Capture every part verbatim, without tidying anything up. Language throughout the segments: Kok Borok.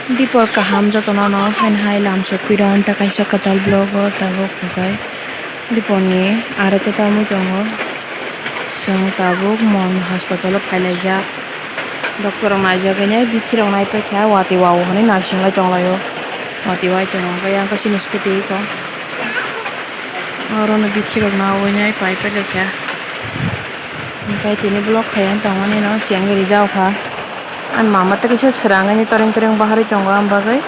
Dipor kaham jotono no haino hai lam sok piron ta kaisa kwtal vlog o tabuk hwnkhe Diporni aro khe tamwi tongo. Chwng tabuk mon hospital o phailaijak. Doctor rok naijagwi nai bithi rok naipaikha watwi wao hwnwi naising lai tonglaio. Watwi wai tongo hwnkhe yang khe chini scooty kho. Orono bithi rok nawi nai pai pailai kha. Hwnkhe tini vlog khai ang tongmani no chengwi rijao kha. Ani mama tei kisa swrangwi toreng toreng baharwi tongo, ang bagwi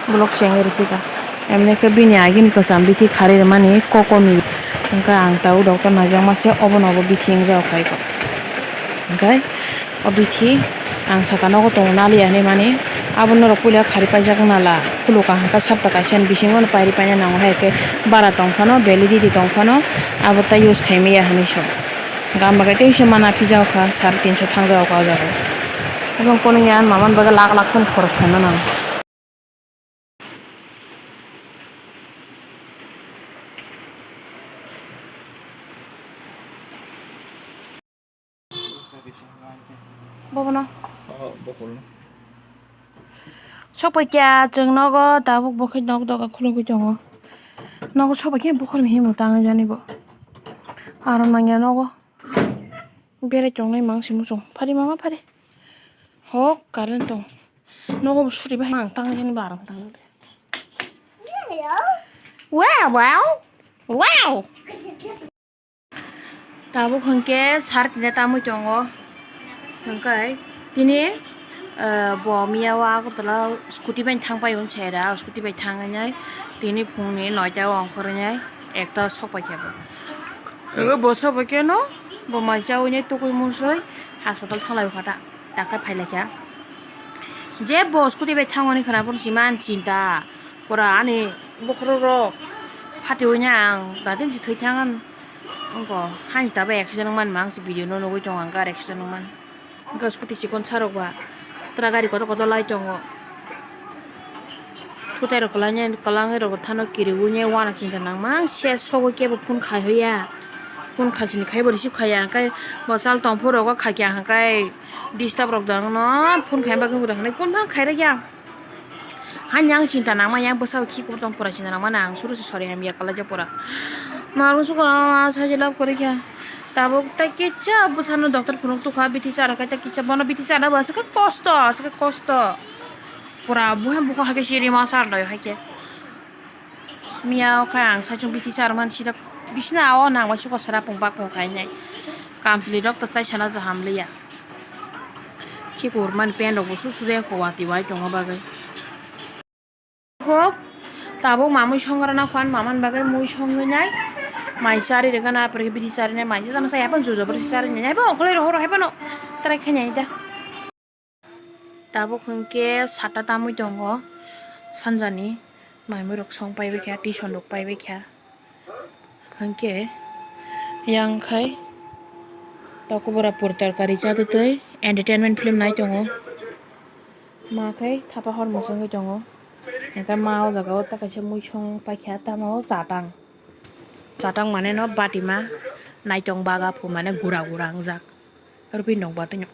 vlog chengwi rikha. Emni khe bini agini kwcham bithi kharwi rwmani kokomi. Hwnkhe ang tabuk doctor naijakma se obono obo bithi wngjao kha iko. Hwnkhe o bithi ang saka nogo tongo naliya hinwi mani, abo norok puila khari paijak nala, khuluka hwnkha sapta kaisa ni bisingo no pairi paina nango, hai khe bara tong phano, validity tong phano abo ta use khai maya hinwi so. Gam bagwi teisa mana phijao kha, sare tinso thangjao kha o jaga. Ebong kono ya mama ni bagwi lakh lakh khani khorok khaina nango. Bobono. Oh, bokolno. Sokpai kya chwng nogo tabuk bo khe nok doga khulugwi tongo. Nogo sokpai khe bokhorni himung tangwi jani bo. Aro nangya nogo. Berai tongnai mang si muchung. Phari mama phari. Hok current tong. Nogo bo suri bai mang tangwi jani bo aram tangwi. Wow, wow. Wow. Tabuk hwnkhe sar tini tamwi tongo. Hwnkhe tini, eh, bo miya o Agartala scooty bai thang pai hwn se da, scooty bai thang hwnwi tini phungni noita o ongkhor hwnwi ekta sok pai kha bo. Hwnkhe bo sok pai khe no bo mai chaui nai tukui mursui hospital thang lai kha ta, ta khe phai lai kha. Je bo scooty bai thang mani khwna phano chimani chinta pura ani bokhorok rok phatiui nai ang da din si thwi thang. Wngkha, haini tabuk accident wngmani mang se video no nugui tongo ang, gari accident wngmani. Wngkha scooty chikon sa rok ba, tra gari kotor kotor lai tongo. Thutai rok kwlangwi rok thano kiriui wana chinta nang mang se sogwi kebo phone khai ya. Phone khai sini khai bo receive khai ya, hwnkhe bo chal tong phuru rogo khai kha hwnkhe disturb rok da no phone khai bagwi hwnwi kunu khai rw ya. Hanya ang chinta nangma yang bwsa bo khi kubur tong pura chinta nangma na ang suru se sori hamya kalaijak pura. Norok suka saji love kwrwi kha. Tabuk tai kisa bwsano doctor phunuk tukha bithi chara khai tai kisa bono bithi chana bo aswk kosto aswk kosto. Pura buhem bukha hai khe siri ma sar doi hai khe. Miya o khe ang saichung bithi charman sida bisina o nang bai suka sara pung bak pung khainai. Kamchwlwi rok to tai sana ja hamliya. Khikur mani pen rok bo su su jaya kho watwi wai tongma bagwi. Hok tabuk mamui songrana khan maman bagwi mui songwi nai. Mai chari rega na apre bithi chari nai mai jana sa yapan jujo bithi chari nai bo okolai rohor hai bono try khainai da. Tabuk hwnkhe sata tamwi tongo sanjani, maimui rok song paibai kha, tison rok paibai kha. Hwnkhe yang khai tokobora pur tarkari chatwi twi entertainment film nai tongo. Ma khai thapa hor muchungwi tongo. Hwnkhe ma o jaga o ta kaisa mui song paikha, tamo chatang. Chatang mane no batima naitong baga phu mane gura gura wngjak. Rubini nok batino.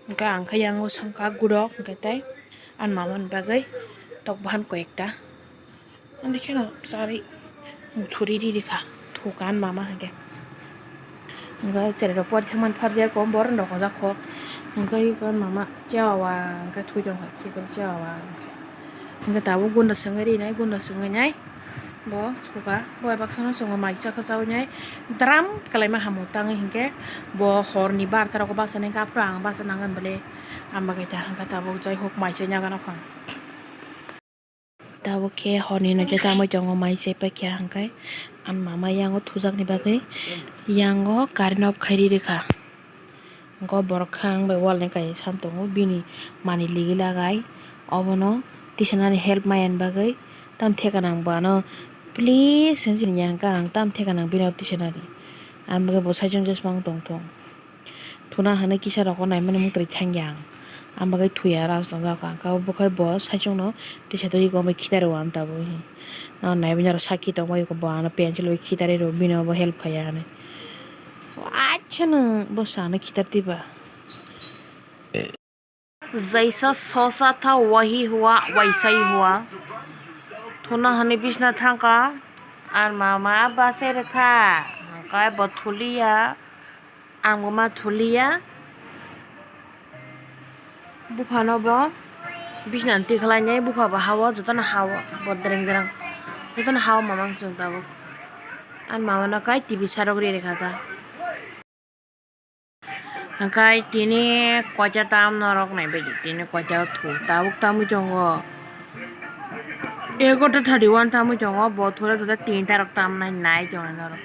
Hwnkhe ang khe yang o songkha gurok hwnkhe tei ani mama ni bagwi tok bahan koi ekta. Ani kheno chari thuri riri kha thuka ani mama hwnkhe. Hwnkhe cherai rok pori thangmani pharjak kom borok rok hojak kho. Hwnkhe ani mama chawa hwnkhe thwi tongkha khikrok chawa hwnkhe. Hwnkhe tabuk gunda swngwi rinai gunda swngwi nai. Bo thuka, bo bai baksa no chwng bo mai chakha chawi nai dram kwlaima hamo tangwi hinkhe bo hor ni bar ta rogo baksa nai khe aphuru ang baksa nang ani bwle. Ang bagwi ta hwnkha tabuk jai hok mai chai nagano kha. Tabuk khe hor ni no je tamwi tongo mai chai paikha hwnkhe ani mama yang o thujak ni bagwi yang o current off khai ri rikha. Hwnkhe o borok khe ang bai wal ni kaisa san tongo, bini manwi ligi lagai obono tisanani help maya ni bagwi. Tamo theka nang bo ano please hinwi sini ya hwnkhe ang tamo theka nang bini abo tisanani. Ang bagwi bo saichung jesmang tongthung. Thuna hinwi kisa rokno naimani mwtwrwi thangya ang. Ang bagwi thuya aro aswk tongjak kha. Hwnkhe bo khai bo saichungno tisa twi gomwi khitai rwo ang tabuk. Nang naiwi norok sakhi tongbai bo ano pencil bai khitarwi rwo bini obo help khaiya hinwi. Acha nwng bwsano khitar twiba. Jaisa sosa tha wahi hua, waisai hua. Thuna hani bisna thangka. Ar mama base rwkha. Hwnkhe bo thuliya. Ang bo ma thuliya. Buphano bo bisna twi khlainai, bupha bo hao, jotono hao. Bo dereng dereng. Jotono hao mama chwng tabuk. Ar mama no kai T V sarok ri rwkha ta. Hwnkhe tini koita tam norok naibaidi, tini koita o thu tabuk tamwi tongo. Egarota thirty one tamwi tongo, bo thura thura tinta rok tamnai nai tongo norok.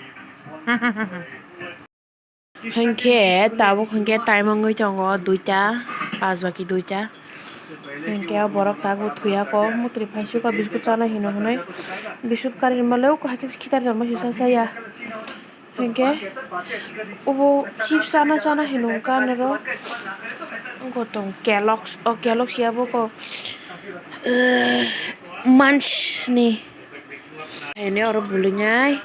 Hwnkhe tabuk hwnkhe time wngwi tongo duita, pas baki duita. Hwnkhe o borok tabuk thuya kok, mutri phai suka biskut chana hino hwnwi. Biskut kari rwmale o kahai khe khitar rwma sisa saya. Hwnkhe obo chips chana chana hinwi wngkha noro. Wngkha tong Kellogg's, o Kellogg's ya bo ko, eh, Munch ni. Haino oro bulinai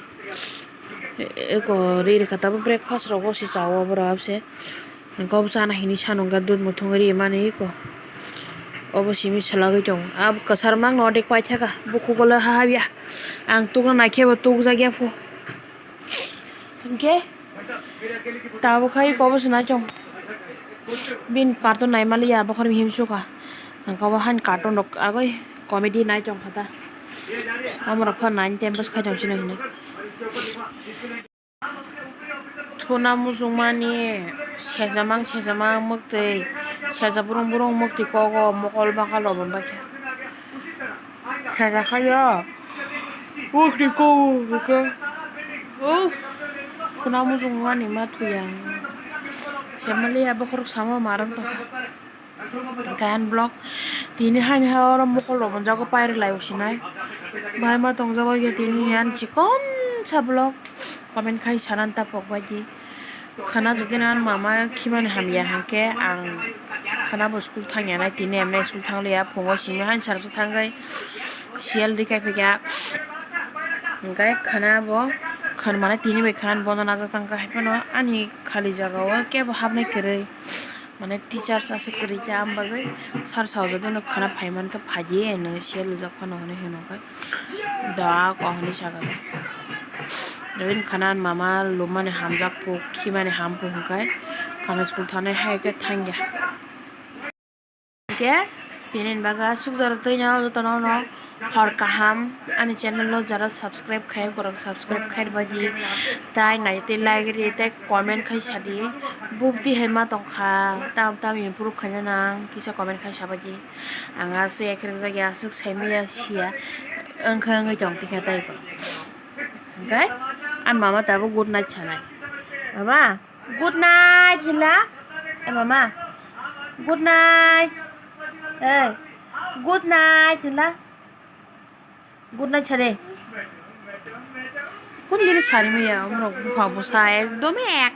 eko ri rwkha tabuk breakfast rogo se cha o borok abse. Hwnkhe obo chana hinwi sanukha dudh muthungwi rimani eko. Obo simi swlagwi tongo. Abo kwchar mangno odek paithaka. Bukhuk ulo ha habya. Ang tukna naikhe bo tukjakya pho. Hwnkhe tabuk khai eko obo se naichong. Bini cartoon naimaliya bokhorok himsukha. Hwnkhe obo haino cartoon rok agoi comedy nai tongkha ta. Omorok pha nine time pass khai tong sino hinwi. Thuna muchungmani sejamang sejamang mwktwi, seja burung burung mwktwi kogo mokol bakal rok bo baikha. Seja khayo mwktwi kogo hwnkhe. Uff, thuna muchungmani ma thuya. Semaliya bokhorok samo marang tongkha. Kayan vlog tini haini ha oro mokol rok monjago pairwk lai usinai. Bahai ma tongjak bai khe tini ani chikon sa vlog comment khai sanan ta pok bai di. Khana jodi na mama khimani hamya hwnkhe ang khana bo school thangya nai tini emne school thangliya phungo simi haini sarsa thangwi siyal rikha phikha. Hwnkhe khana bo khana mane tini bai khana bondo najak tangkha haiphano ani khali jagao kebo hapnai kwrwi. Mane teachers aswk kwrwi khe, aboni bagwi sir sajagwi no khana phai mankhe, "Phaidi, nwng siyal rijak phano," hwnwi hwnkhe, "Da," kok hwnwi sakha. Bini khana mama lubmani hamjak phu, khimani ham phu hwnkhe, khana school thangnai hai khe thangya. Hwnkhe, tini bagwi aswk jora twi no jotono no. Hor kaham, ani channel no jara subscribe khai, borok subscribe khai rwbaidi, tai nai tei like ri tei comment khai sadi, bukti hai ma tongkha, tam tam improve khaina nang kisa comment khai sabaidi, ang aswk ekrek jagya aswk sai maya siya, wngkha wngwi tong tikha tai ko, hwnkhe ani mama tabuk good night sanai, mama. Good night hinla. Eh, mama. Good night. Eh, good night hinla. Good night sare. Kun diri sari maya, umrok bupha bwsa ekdom ek.